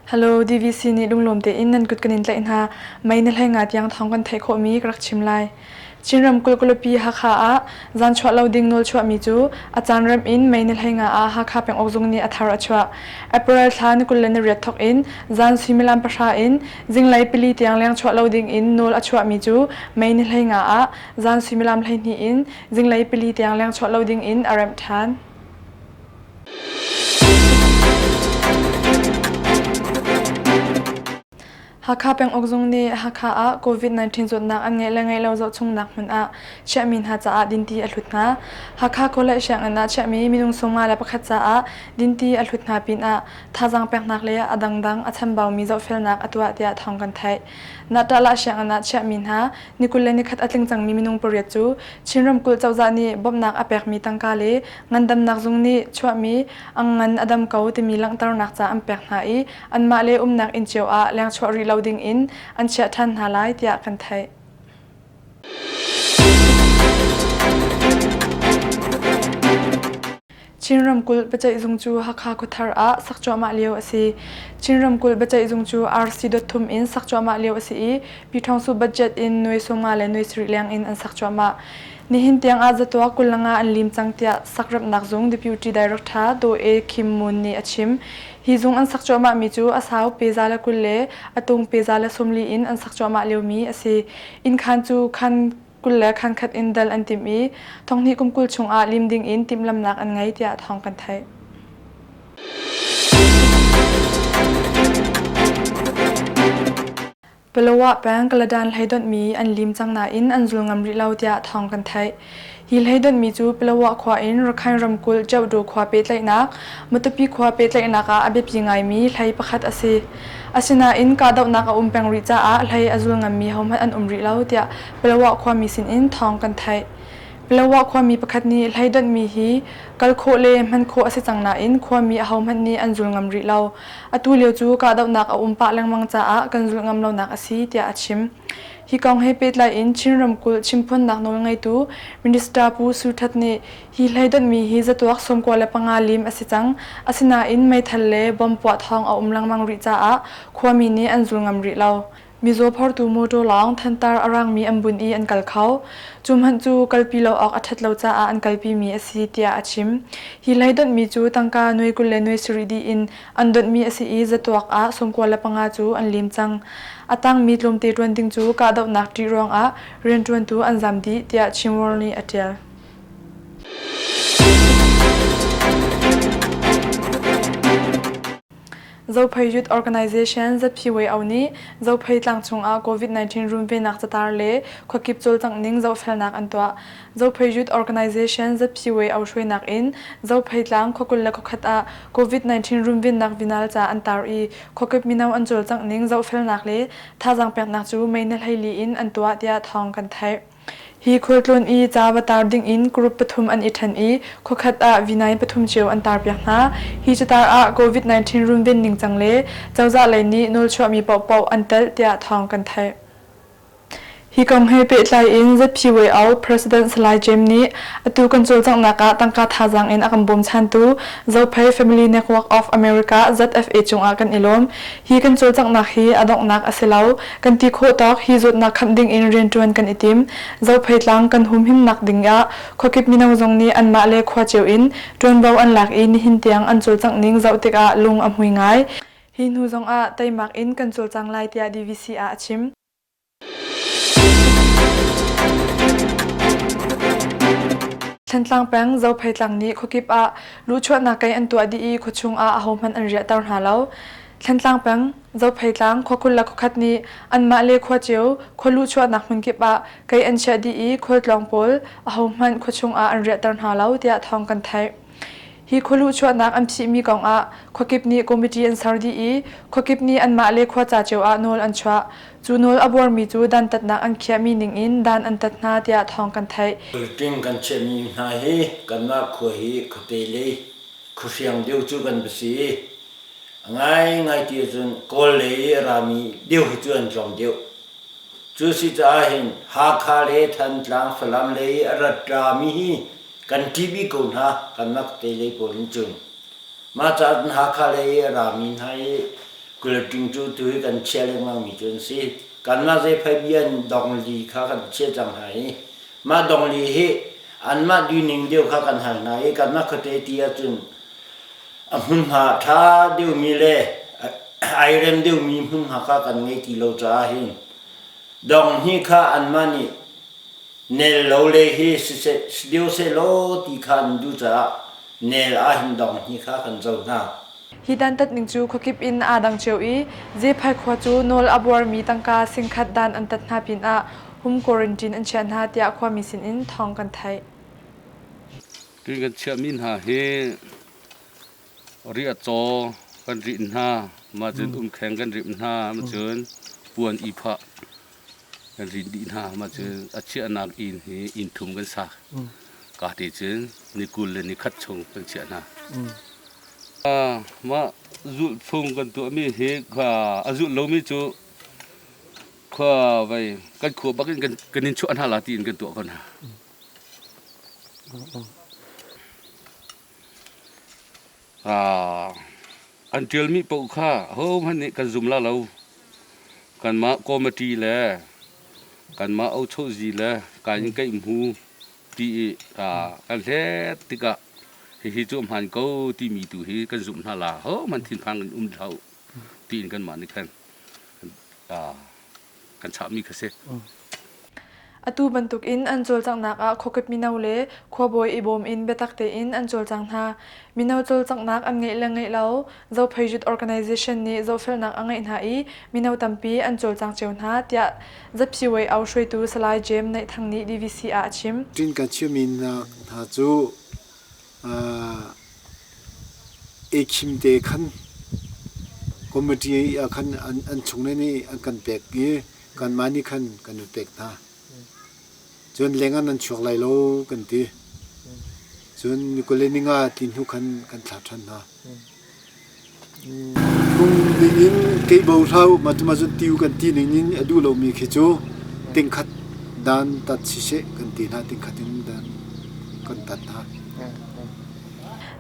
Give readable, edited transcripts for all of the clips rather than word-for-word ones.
Hello, DVC nih lunglawm tein nan kut kan in tlaih hna. Mei na hlei nga tiang thawng kan theih khawhmi ka rak chim lai. Chin ramkulh khualipi Hakha ah zan chuah lo ding nawl chuahmi cu a caan rem in May ni 15 ah Hakha penguk zung nih a thar a chuah. April thla ni 28 thawk in zan suimilam pahra in zinglei pali tiang leng chuah lo ding in nawl a chuahmi cu May ni 15 ah zan suimilam 12 in zinglei pali tiang leng chuah lo ding in a remh ṭhan. Hakha penguk zung nih Hakha ah COVID-19 zawtnak an ngeih le ngeih lo zohchungnak hmun ah chiahmi hna caah dinti a hlut hna. Hakha College sianginn ah chiahmi minung 51 caah dinti a hlut hna pinah thazaang peknak le a dangdang a chambaumi zohfelnak a tuah tiah thawng kan theih. Nahtahlah sianginn ah chiahmi hna ni 21 a tling cangmi minung pariat cu Chin ramkulh cozah nih bawmhnak a pekmi tangka le ngandamnak zung nih chuahmi ang ngan a dam ko timi langhternak ca an pek hna i anmah le umnak inn cio ah lengchuah rih lo ding in an chiah ṭhan hna lai tiah kan theih. Chin ramkulh biaceihzung cu Hakha khuathar ah sak cuahmah lio a si. Chin ramkulh biaceihzung cu RC dot thum in sak cuahmah lio a si i Pyithawngsu budget in nuai sawmnga le nuai sarih leng in an sak cuahmah. Nihin tiang ah zatuak 25 an lim cang tiah sakremhnak zung Deputy Director Daw E Khim Moon nih a chim. Hi zung an sak cuahmahmi cu a sau peza le 20 le a tung peza le 40 in an sak cuahmah liomi a si. Innkhan cu khan 20 le khan khat in dal an timh i thonghnih kum 20 chungah lim ding in timhlamnak an ngei tiah thawng kan theih. Palawa peng Kaladan hleidonhmi an lim cang nain an zul ngam rih lo tiah thawng kan theih. Hi hleidonhmi cu Palawa khua in Rakhine ramkulh Kyauktaw khua pehtlaihnak, Matupi khua pehtlaihnak ah a biapi ngaimi hlei pakhat a si. Asinain kahdohnak a um peng rih caah hlei a zul ngammi hohmanh an um rih lo tiah Palawa khuami sinin thawng kan theih. Palawa khuami pakhat nih hleidonhmi hi kal khawh le hman khawh a si cang nain khuami ahohmanh nih an zul ngam rih lo. Atu lio cu kahdohnak a um pah lengmang caah kan zulh ngam lonak a si tiah a chim. Hi kong he pehtlai in Chin ramkulh chimphuannak nawlngeitu Minister Pu Su That nih hi hleidonhmi hi zatuak 95 lim a si cang. Asinain meithal le bomb puah thawng a um lengmang rih caah khuami nih an zul ngam rih lo. Mizaw phortu mawṭaw lawng thantar a rangmi an bunh i an kal kho. Cu hmanh cu kalpi lo awk a ṭhat lo caah an kalpimi a si tiah a chim. Hi hlei donhmi cu tangka nuai 20 le nuai sarih dih in an donhmi a si i zatuak ah 95 cu an lim cang. A tangmi tlawmte ṭuan ding cu kahdohnak ṭih ruangah rianṭuantu an zam dih tiah Chin World nih a ṭial. Zophei Youth Organization ZPYO nih Zophei tlang chungah COVID-19 runvennak catar le khuakip cawlcangh ning zohfelnak an tuah. Zophei Youth Organization ZPYO hruainak in Zophei tlang khua 20 le khua khat ah COVID-19 runvennak vinal ca an tar i khuakip mino an cawlcangh ning zohfelnak le thazaang peknak cu May ni 14 in an tuah tiah thawng kan theih. Hi khualtlawn i ca va tar dingin group pathum an i ṭhen i khuakhat ah vinai pathum cio an tarpiak hna. Hi catar ah COVID-19 runven ningcang le cozah lei nih nawlchuahmi paohpaoh an telh tiah thawng kan theih. Hi kong he pehtlai in ZPYO President Salai James nih atu kan cawlcanghnak ah tangka thazaang in a kan bawmchantu Zophei Family Network of America ZFA cungah kan i lawm. Hi kan cawlcanghnak hi a donghnak a si lo. Kan ti khawh tawk hi zawtnak khamh dingin rianṭuan kan i tim. Zophei tlang kan humhimnak dingah khuakip mino zong nih anmah le khua cio in ṭuanvo an lak i nihin tiang an cawlcangh ning zoh tikah lung a hmui ngai. Hi hnu zongah teimak in kan cawlcang lai tiah DVC ah a chim. Thantlang peng Zophei tlang nih khuakip ah luhchuahnak kei an tuah dih i khuachung ah ahohmanh an riahter hna lo. Thantlang peng Zophei tlang khua 20 le khuakhat nih anmah le khua cio khua luhchuahnak hmunkip ah kei an chiah dih i khualtlawng pawl ahohmanh khuachung ah an riahter hna lo tiah thawng kan theih. Hi khualuh chuahnak an phihmi kong ah khuakip nih committee an ser dih i khuakip nih anmah le khua ca cio ah nawl an chuah. Cu nawl a buarmi cu dantatnak an khiahmi ning in dan an tat hna tiah thawng kan theih. Ṭing kan chiahmi hna hi kanmah khua hi khuate lei khuahriang deuh cu kan va si i a ngaingai ti ahcun Kawl lei i a rami deuh hi cu an tlawm deuh. Cu si caah hin Hakha le Thantlang, Falam lei i a rat rami hi kan ṭih bik ko hna kanmah khuate lei pawl hin cun. Mah caah cun Hakha lei i a rami hna hi Kulaṭing cu tu hi kan chiah lengmang mi cu an si. Kanmah zeiphai bia in dongli kha kan chiah cang hna i mah dongli hi anmah duhning deuh kha kan hal hna i kanmah khuate ti ahcun a hmunhma ṭha deuhmi le ai rem deuhmi hmunhma kha kan ngei ti lo caah hin dong hi kha anmah nih nel lo le hi siseh si deuh sehlaw ti kha an duh caah nel ahhin dong hi kha kan co hna. Hi dantat ning cu khuakip in aa dang cio i Zephai khua cu nawl a buarmi tangka singkhat dan an tat hna pinah home quarantine an chiah hna tiah khuami sinin thawng kan theih. Tun kan chiahmi hna hi riahcaw kan rih hna, mah cun umkheng kan rimh hna, mah cun puan i phah kan rin dih hna. Mah cun a chiahnak inn hi inn thum kan sak. Ka te cun ni 20 le ni khat chung kan chiah hna. Mah zulhphung kan tuahmi hi a zulh lomi cu khua vai kan khua bak in kan in chuah hna la tiin kan tuah ko hna. An ṭialmi paoh kha ahohmanh nih kan zum la lo. Kanmah committee le kanmah ochohzi le kai in keih hmu ti i kan hlet tikah hihi cu a hmaan ko timi tu hi kan zumh hna la. Ahohmanh thinphang in um hlah u tiin kanmah nih khan kan chahmi kha si. Atu bantukin an cawlcanghnak ah khuakip mino le khuabawi i bawm in biatak tein an cawlcang hna. Mino cawlcanghnak an ngeih le ngeih lo Zophei Youth Organization nih zohfelnak a ngeih hna i mino tampi an cawlcang cio hna, tiah ZPYO hruaitu Salai Jem Neih Thang nih DVC ah a chim. Ṭin kan chimmi hna cu Ekhim te khan committee ah khan an chungle nih an kan pek i kanmah nih khan kan i pek hna. Cun leng ah nan chuak lai lo kan ti. Cun ni 20 le ni nga ti hnu khan kan thlah ṭhan hna. Phung ning in kei bo hlah u, mah cu mah cun ti u kan ti ning in a duh lomi khi cu tingkhat dan tat siseh kan ti hna, tingkhat in dan kan tat hna.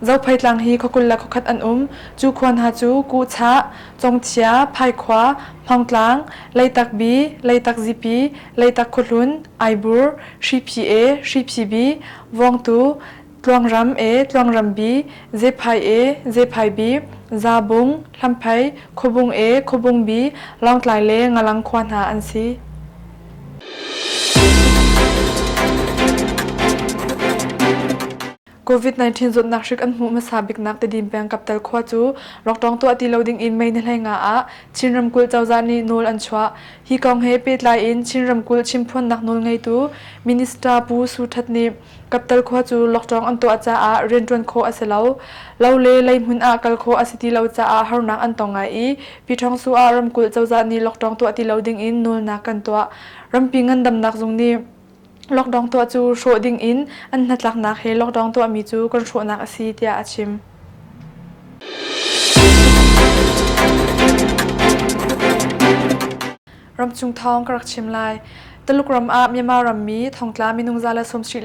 Zophei tlang hi khua 20 le khua khat an um. Cu khua hna cu Kuhchah, Congthia, Phaikhua, Hmawngtlang, Leitak Bi, Leitak Zipi, Leitak Khuahlun, Aibur, Hriphi E, Hriphi B, Vawngtu, Tluangram E, Tluangram B, Zephai E, Zephai B, Zabung, Hlamphei, Khuabung E, Khuabung B, Lawngtlai le Ngalang khua hna an si. COVID-19 zawtnak hrik an hmuh hmasa biknak Tedim peng Kaptal khua cu lockdown tuah ti lo ding in May ni 15 ah Chin ramkulh cozah nih nawl an chuah. Hi kong he pehtlai in Chin ramkulh chimphuannak nawlngeitu Minister Pu Su That nih Kaptal khua cu lockdown an tuah caah rianṭuan khawh a si lo. Lo le leihmun ah kal khawh a si ti lo caah harnak an tong ngai i Pyithawngsu ah ramkulh cozah nih lockdown tuah ti lo ding in nawlnak kan tuah. Rampi ngandamnak zung nih Lockdown tuah cu hrawh ding in an hnatlaknak he lockdown tuahmi cu kan hrawhnak a si tiah a chim. Ramchung thawng ka rak chim lai. Taluk ram ah Myanmar rammi thongtla minung 175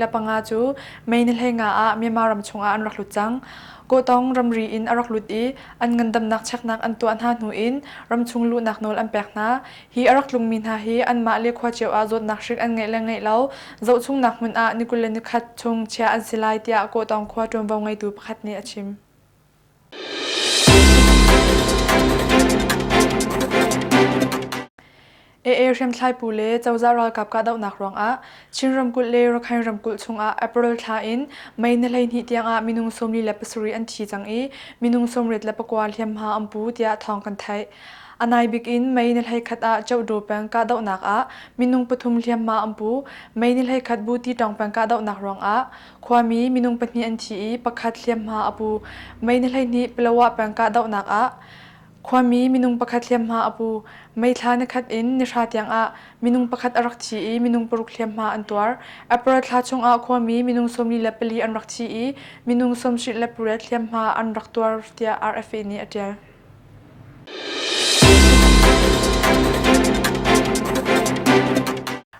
cu May ni 15 ah Myanmar ram chungah an rak lut cang. Kawtong ramri in a rak lut i an ngandamnak cheknak an tuah hna hnu in ramchung luhnak nawl an pek hna. Hi a rak tlungmi hna hi anmah le khua cio ah zawtnak hrik an ngeih le ngeih lo zohchungnak hmun ah ni 21 chung chiah an si lai tiah Kawhtawng khua ṭuanvo ngeitu pakhat nih a chim. AA hriamthlai pu le cozah ralkap kahdohnak ruangah Chin ramkulh le Rakhine ramkulh chungah April thla in May ni 12 tiangah minung 47 an thi cang i minung 89 hliamhma an pu tiah thawng kan theih. A nai bik in May ni 11 ah Cohdaw peng kahdohnak ah minung pathum hliamhma an pu. May ni 11 Buti Tawng peng kahdohnak ruangah khuami minung pahnih an thi i pakhat hliamhma a pu. May ni 12 Palawa peng kahdohnak ah khuami minung pakhat hliamhma a pu. May thla ni khat in ni hra tiang ah minung pakhat a rak thi i minung paruk hliamhma an tuar. April thla chungah khuami minung 44 an rak thi i minung 78 hliamhma an rak tuar tiah RFA nih a ṭial.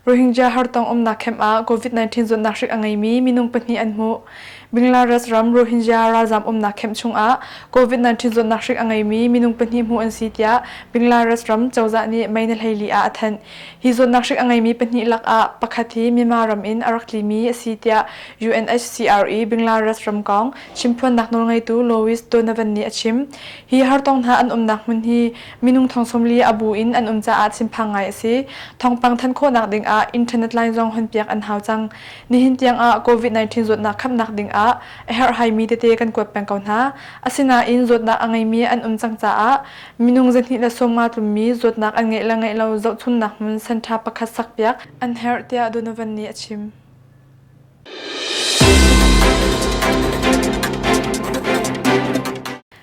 Rohingya hartong umnak camp ah COVID-19 zawtnak hrik a ngeimi minung pahnih an hmuh. Bangladesh ram Rohingya ralzam umnak camp chungah COVID-19 zawtnak hrik a ngeimi minung pahnih hmuh an si tiah Bangladesh ram cozah nih May ni 14 ah a thanh. Hi zawtnak hrik a ngeimi pahnih lakah pakhat hi Myanmar ram in a rak tlimi a si tiah UNHCR i Bangladesh ram kong chimphuannak nawlngeitu Louis Donovan nih a chim. Hi hartong hna an umnak hmun hi minung thong 40 a bu in an um caah thinphang ngai a si. Thawngpang thanh khawhnak dingah internet line zong honpiak an hau cang. Nihin tiangah COVID-19 zawtnak khamnak dingah a herhhaimi tete kan kuat peng ko hna. Asinain zawtnak a ngeimi an um cang caah minung 250 tlummi zawtnak an ngeih le ngeih lo zohchunnak hmun center pakhat sakpiak an herh tiah Donovan nih a chim.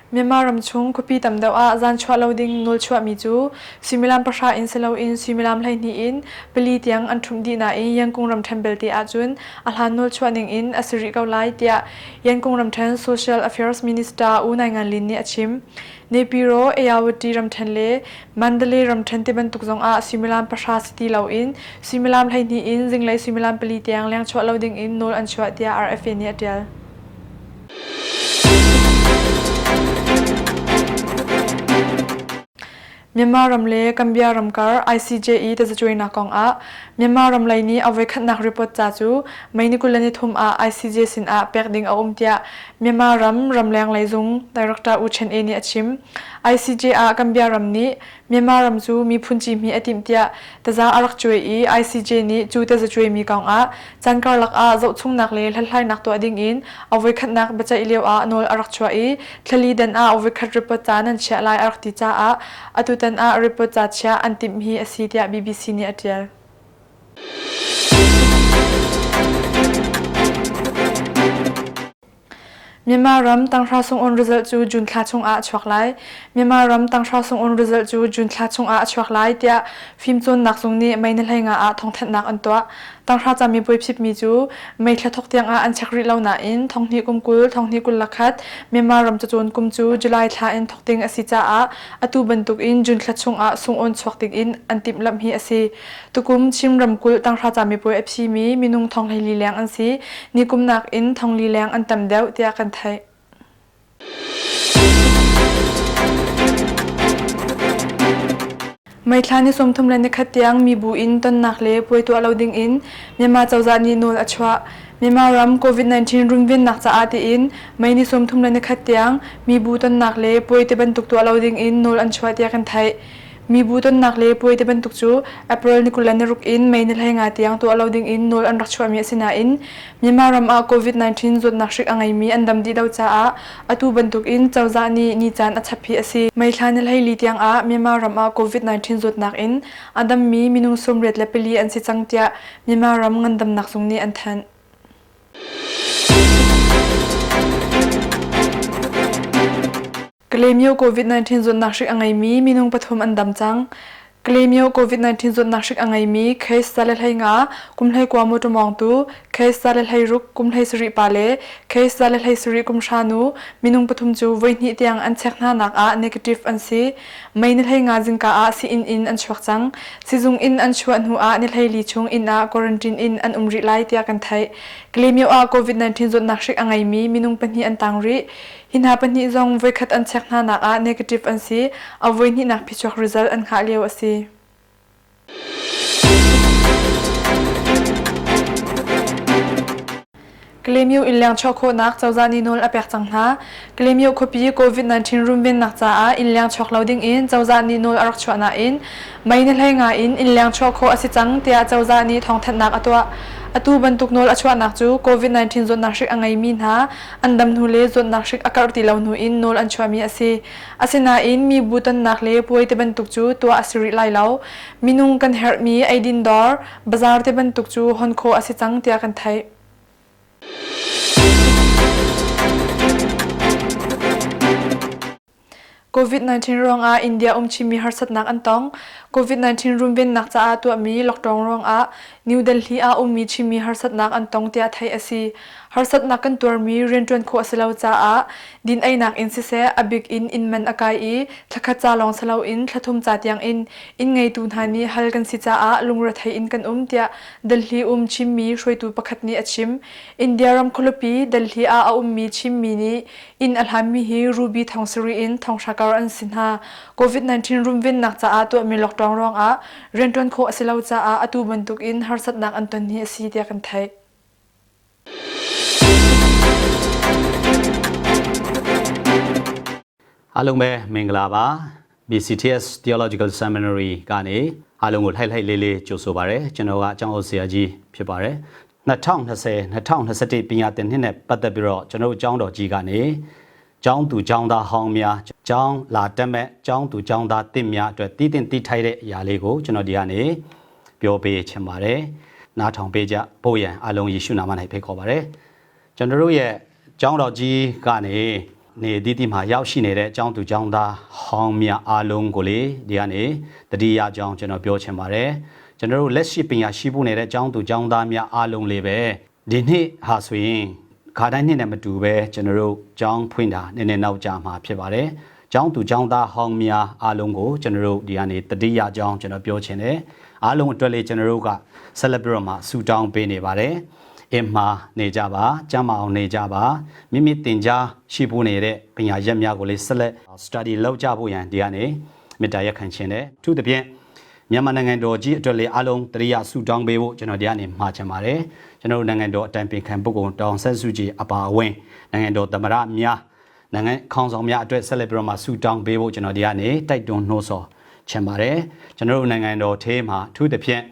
Myanmar ramchung khuapi tam deuh ah zan chuah lo ding nawl chuahmi cu suimilam pahra in si loin suimilam 12 in pali tiang an ṭhumh dih nain Yangon ramṭhen belte ahcun a hlan nawl chuah ning in a si rih ko lai tiah Yangon ramṭhen Social Affairs Minister U Nai Ngan Lin nih a chim. Naypyidaw, Ayawati ramṭhen le Mandalay ramṭhen tibantuk zong ah suimilam pahra si ti loin suimilam 12 in zinglei suimilam pali tiang leng chuah lo ding in nawl an chuah tiah RFA nih a ṭial. Myanmar ram le Gambia ram kar ICJ i tazacuainak kongah Myanmar ram lei nih a voikhatnak report ca cu May ni 23 ah ICJ sinah pek ding a um tiah Myanmar ram ramleng lei zung Director U Chen E nih a chim. ICJ ah Gambia ram nih Myanmar ram cu miphun cihmih a timh tiah taza a rak cuai i ICJ nih cu taza cuaimi kongah caan karlak ah zohchungnak le hlathlainak tuah dingin a voikhatnak biaceih lio ah nawl a rak chuah i thlali dan ah voikhat report ca nan chiah lai a rak ti caah atutan ah report ca chiah an timh hi a si tiah BBC nih a ṭial. Myanmar ram tanghra sung-on result cu June thla chungah a chuak lai. Myanmar ram tanghra sung-on result cu June thla chungah a chuak lai tiah fimcawnnak zung nih May ni 15 ah thawngthanhnak an tuah. Tanghra camipuai phitmi cu May thla thawk tiangah an check rih lo nain thonghnih kum 20 thonghnih 21 Myanmar ram cacawn kum cu July thla in thawk ding a si caah atu bantukin June thla chungah sung-on chuak dingin an timhlamh hi a si. Tukum Chin ramkulh tanghra camipuai a phimi minung thong 14 leng an si. Nikum nakin thong li leng an tam deuh tiah kan theih. May thla ni 31 tiang mibu in tonnak le puai tuah lo ding in Myanmar cozah nih nawl a chuah. Myanmar ram COVID-19 runvennak caah tiin May ni 31 tiang mibu tonnak le puai ti bantuk tuah lo ding in nawl an chuah tiah kan theih. Mibu tonnak le puai ti bantuk cu April ni 26 in May ni 15 tiang tuah lo ding in nawl an rak chuahmi a si nain Myanmar ram ah COVID-19 zawtnak hrik a ngeimi an dam dih lo caah atu bantuk in cozah nih ni caan a chap hi a si. May thla ni 14 tiang ah Myanmar ram ah COVID-19 zawtnak in a dammi minung 84 an si cang tiah Myanmar ram ngandamnak zung nih an thanh. Kalaymyo COVID-19 zawtnak hrik a ngeimi minung pathum an dam cang. Kalaymyo COVID-19 zawtnak hrik a ngeimi case 115 kum 19 motor mawngtu, case 116 kum 17 pa le case 117 kum hra nu minung pathum cu voihnih tiang an check hna nak ah negative an si. May ni 15 zingka ah sii-inn in an chuak cang. Sizung in an chuah hnu ah ni 14 chung inn ah quarantine in an um rih lai tiah kan theih. Kalaymyo ah COVID-19 zawtnak hrik a ngeimi minung pahnih an tang rih. Hi hna pahnih zong voikhat an check hna nak ah negative an si. A voihnihnak phichuak result an hngah lio a si. Kalaymyo innleng chuah khawhnak cozah nih nawl a pek cang hna. Kalaymyo khuapi COVID-19 runvennak caah innleng chuak lo ding in cozah nih nawl a rak chuah nain May ni 15 in innleng chuah khawh a si cang tiah cozah nih thawngthanhnak a tuah. Atu bantuk nawl a chuahnak cu COVID-19 zawtnak hrik a ngeimi hna an dam hnu le zawtnak hrik a karh ti lo hnu in nawl an chuahmi a si. Asinain mibu tonnak le puai ti bantuk cu tuah a si rih lai lo. Minung kan herhmi eidin dawr, bazaar ti bantuk cu hon khawh a si cang tiah kan theih. COVID-19 ruangah India um Chinmi harsatnak an tong. COVID-19 runvennak caah tuahmi lockdown ruangah New Delhi ah ummi Chinmi harsatnak an tong tiah theih a si. Harsatnak kan tuarmi rianṭuan khawh a si lo caah din einak in siseh a bik in inn man a kai i thlakhat ca lawng si loin thlathum ca tiang in inn ngeitu hna nih hal kan si caah lungrethei in kan um tiah Delhi um Chinmi hruaitu pakhat nih a chim. India ram khualipi Delhi ah a ummi Chinmi nih inn a hlanmi hi ruby thong sarih in thonghra kar an si hna. COVID-19 runvennak caah tuahmi lockdown ruangah rianṭuan khawh a si lo caah atu bantukin harsatnak an ton hi a si tiah kan theih. အားလုံးပဲမင်္ဂလာပါ BCTS Theological Seminary ကနေအားလုံးကိုလှိုက်လှိုက်လေးလေးကြိုဆိုပါရစေကျွန်တော်ကအကြောင်းအဆရာကြီးဖြစ်ပါတယ်2020 2021ပညာသင်နှစ်နဲ့ပတ်သက်ပြီးတော့ကျွန်တော်တို့ကျောင်းတော်ကြီးကနေကျောင်းသူကျောင်းသားဟောင်းများကျောင်းလာတက်မဲ့ကျောင်းသူကျောင်းသားတင့်များအတွက်တည်တင်တည်ထိုက်တဲ့အရာလေးကိုကျွန်တော်ဒီကနေပြောပေးချင်ပါတယ်နားထောင်ပေးကြပို့ရန်အားလုံးယေရှုနာမ၌ဖိတ်ခေါ်ပါတယ်ကျွန်တော်တို့ရဲ့ကျောင်းတော်ကြီးကနေနေအသီးသီးမှာရောက်ရှိနေတဲ့ကျောင်းသူကျောင်းသားဟောင်းများအားလုံးကိုလေဒီကနေတတိယကျောင်းကျွန်တော်ပြောချင်ပါတယ်ကျွန်တော်တို့လက်ရှိပညာရှိဖို့နေတဲ့ကျောင်းသူကျောင်းသားများအားလုံးလေးပဲဒီနေ့ဟာဆိုရင်ခါတိုင်းနှစ်နဲ့မတူပဲကျွန်တော်တို့ကျောင်းဖွင့်တာနည်းနည်းနောက်ကျမှာဖြစ်ပါတယ်ကျောင်းသူကျောင်းသားဟောင်းများအားလုံးကိုကျွန်တော်တို့ဒီကနေတတိယကျောင်းကျွန်တော်ပြောချင်တယ်အားလုံးအတွက်လေကျွန်တော်တို့ကဆက်လက်ပြီးတော့မှဆူတောင်းပေးနေပါတယ်အင်မှာနေကြပါကျမ်းမအောင်နေကြပါမိမိတင်ကြားရှိဖို့နေတဲ့ပညာရက်များကိုလေးဆက်လက် study လုပ်ကြဖို့ရန်ဒီကနေမေတ္တာရက်ခံခြင်းတယ်သူတပြည့်မြန်မာနိုင်ငံတော်ကြီးအတွက်လေအားလုံးတရိယာဆူတောင်းပေးဖို့ကျွန်တော်ဒီကနေမှာချင်ပါတယ်ကျွန်တော်တို့နိုင်ငံတော်အတိုင်ပင်ခံပုဂ္ဂိုလ်တောင်ဆက်စုကြည်အပါအဝင်နိုင်ငံတော်သမ္မတများနိုင်ငံခေါင်းဆောင်များအတွက်ဆက်လက်ပြီးတော့မှဆူတောင်းပေးဖို့ကျွန်တော်ဒီကနေတိုက်တွန်းနှိုးဆော်ချင်ပါတယ်ကျွန်တော်တို့နိုင်ငံတော်ထဲမှာအထူးသဖြင့်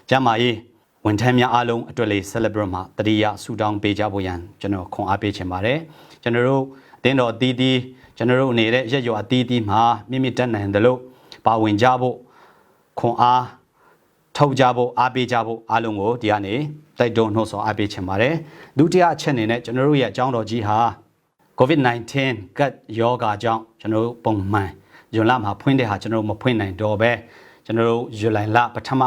ကျန်းမာရေးဝန်ထမ်းများအားလုံးအတွက်လေးဆက်လက်ပြီးတော့မှတတိယဆူတောင်းပေးကြဖို့ရန်ကျွန်တော်ခွန်အားပေးချင်ပါတယ်ကျွန်တော်တို့အတင်းတော်အသီးသီးကျွန်တော်တို့နေတဲ့ရက်ရွာအသီးသီးမှာမိမိတက်နိုင်တယ်လို့ပါဝင်ကြဖို့ခွန်အားထုတ်ကြဖို့အားပေးကြဖို့အားလုံးကိုဒီကနေတိုက်တွန်းနှိုးဆော်အားပေးချင်ပါတယ်ဒုတိယအချက်အနေနဲ့ကျွန်တော်တို့ရဲ့အကြောင်းတော်ကြီးဟာ COVID-19 ကပ်ရောဂါကြောင့်ကျွန်တော်တို့ပုံမှန်ဇွန်လမှာဖွင့်တဲ့ဟာကျွန်တော်တို့မဖွင့်နိုင်တော့ပဲကျွန်တော်တို့ဇူလိုင်လပထမ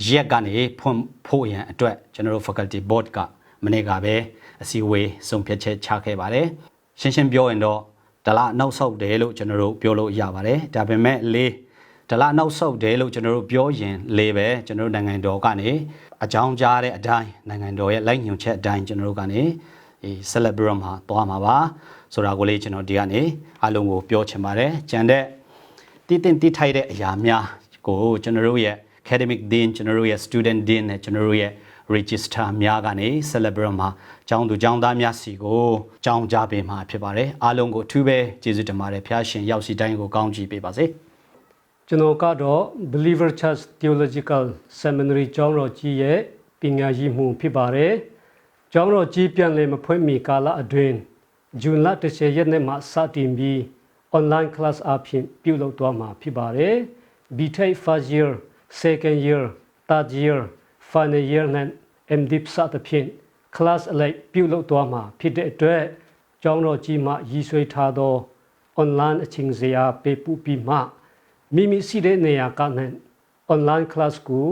ရက်ကနေဖွင့်ဖို့ရန်အတွက်ကျွန်တော်တို့ faculty board ကမနေ့ကပဲအစည်းအဝေးဆုံးဖြတ်ချက်ချခဲ့ပါတယ်ရှင်းရှင်းပြောရင်တော့ဒလနောက်ဆုတ်တယ်လို့ကျွန်တော်တို့ပြောလို့ရပါတယ်ဒါပေမဲ့လေးဒလနောက်ဆုတ်တယ်လို့ကျွန်တော်တို့ပြောရင်လေပဲကျွန်တော်တို့နိုင်ငံတော်ကနေအကြောင်းကြားတဲ့အတိုင်းနိုင်ငံတော်ရဲ့လိုက်ညွှန်ချက်အတိုင်းကျွန်တော်တို့ကနေဒီဆက်လက်ပြီးတော့မှသွားမှာပါဆိုတာကိုလေးကျွန်တော်ဒီကနေအလုံးကိုပြောချင်ပါတယ်ကြံတဲ့တည်တင်တည်ထိုက်တဲ့အရာများကိုကျွန်တော်တို့ရဲ့ academic dean ကျွန်တော်တို့ရဲ့ student dean နဲ့ကျွန်တော်တို့ရဲ့ register များကနေဆက်လက်ပြီးတော့မှကျောင်းသူကျောင်းသားများစီကိုကြောင်းကြားပေးမှာဖြစ်ပါတယ်အားလုံးကိုအထူးပဲကျေးဇူးတင်ပါတယ်ဖျားရှင်ရောက်စီတိုင်းကိုကောင်းချီးပေးပါစေ ကျွန်တော်ကတော့ Believer Church Theological Seminary ကျောင်းတော်ကြီးရဲ့ပညာရေးမှုဖြစ်ပါတယ်။ကျောင်းတော်ကြီးပြန်လည်မဖွင့်မီကာလအတွင်းဇွန်လ10ရက်နေ့မှစတင်ပြီး online class အဖြစ်ပြုလုပ်သွားမှာဖြစ်ပါတယ်။ BTech first year, second year, third year, final year နဲ့ MDip စသဖြင့် class အလိုက်ပြုလုပ်သွားမှာဖြစ်တဲ့အတွက်ကျောင်းတော်ကြီးမှရည်ရွယ်ထားသော online အချိန်စရာပေးပို့ပြီးမှမိမိရှိတဲ့နေရာကနေ online class ကို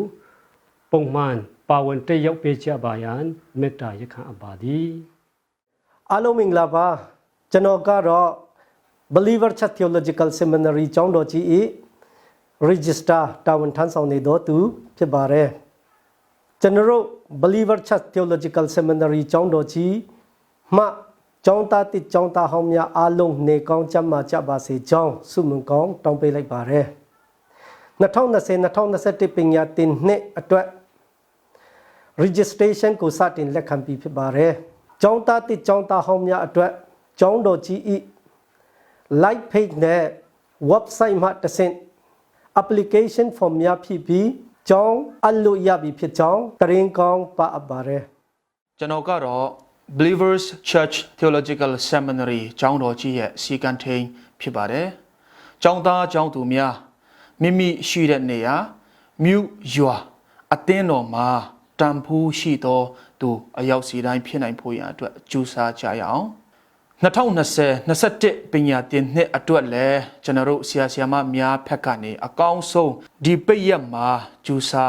ပုံမှန်ပါဝင်တက်ရောက်ပေးကြပါရန်မေတ္တာရပ်ခံအပ်ပါသည် အားလုံးမင်္ဂလာပါကျွန်တော်ကတော့ Believer Church Theological Seminary ကျောင်းတော်ကြီး၏register တာဝန်ထမ်းဆောင်နေတော်သူဖြစ်ပါတယ်ကျွန်တော်တို့ Believer Church Theological Seminary ကျောင်းတော်ကြီးမှကျောင်းသားတစ်ကျောင်းသားဟောင်းများအားလုံးနေကောင်းကြမှာကြပါစေကြောင်းဆုမွန်ကောင်းတောင်းပေးလိုက်ပါတယ်2020 2021ပညာသင်နှစ်အတွက် registration ကိုစတင်လက်ခံပြီးဖြစ်ပါတယ်။ကျောင်းသားတစ်ကျောင်းသားဟောင်းများအတွက်ကျောင်းတော်ကြီးဤ like page နဲ့ website မှာတဆင့် application form များဖြည့်ပြီးကျောင်းအပ်လို့ရပြီဖြစ်ကြောင်းသတင်းကောင်းပါအပ်ပါတယ် ကျွန်တော်ကတော့ Believers Church Theological Seminary ကျောင်းတော်ကြီးရဲ့စီကံထိန်ဖြစ်ပါတယ်။ကျောင်းသားကျောင်းသူများမိမိရှိတဲ့နေရာမြို့ရွာအသင်းတော်မှာတန်ဖိုးရှိသောသူအရောက်စီတိုင်းဖြစ်နိုင်ဖို့ရန်အတွက်ကြိုးစားကြရအောင်။ 2020 21ပညာသင်နှစ်အတွက်လည်းကျွန်တော်တို့ဆရာဆရာမများဖက်ကနေအကောင်းဆုံးဒီပိတ်ရက်မှာကျူစာ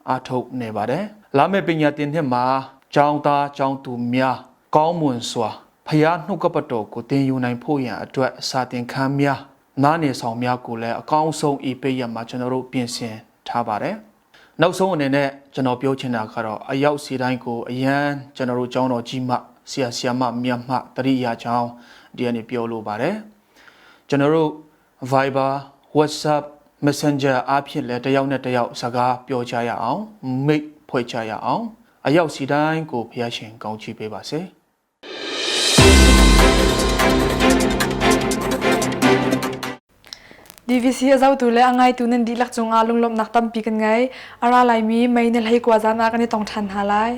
အားထုတ်နေပါတယ်။လာမယ့်ပညာသင်နှစ်မှာကျောင်းသားကျောင်းသူများကောင်းမွန်စွာဖျားနှုတ်ကပတ်တော်ကိုသင်ယူနိုင်ဖို့ရန်အတွက်စာသင်ခန်းများနားနေဆောင်များကိုလည်းအကောင်းဆုံးဤပိတ်ရက်မှာကျွန်တော်တို့ပြင်ဆင်ထားပါတယ်။နောက်ဆုံးအနေနဲ့ကျွန်တော်ပြောချင်တာကတော့အရောက်စီတိုင်းကိုအရန်ကျွန်တော်တို့ကျောင်းတော်ကြီးမှဆရာဆရာမမြတ်မှတတိယချောင်းဒီကနေပြောလိုပါတယ်ကျွန်တော်တို့ Viber WhatsApp Messenger အားဖြင့်လည်းတယောက်နဲ့တယောက်စကားပြောကြရအောင်မိတ်ဖွဲ့ကြရအောင်အရောက်စီတိုင်းကိုဖျားရှင်ကောင်းချီးပေးပါစေ DVC a zohtu le a ngaitu nan dihlak cungah lunglawmhnak tampi kan ngei. A ra laimi mei ni hlei kua zan ah kan i tong ṭhan hna lai.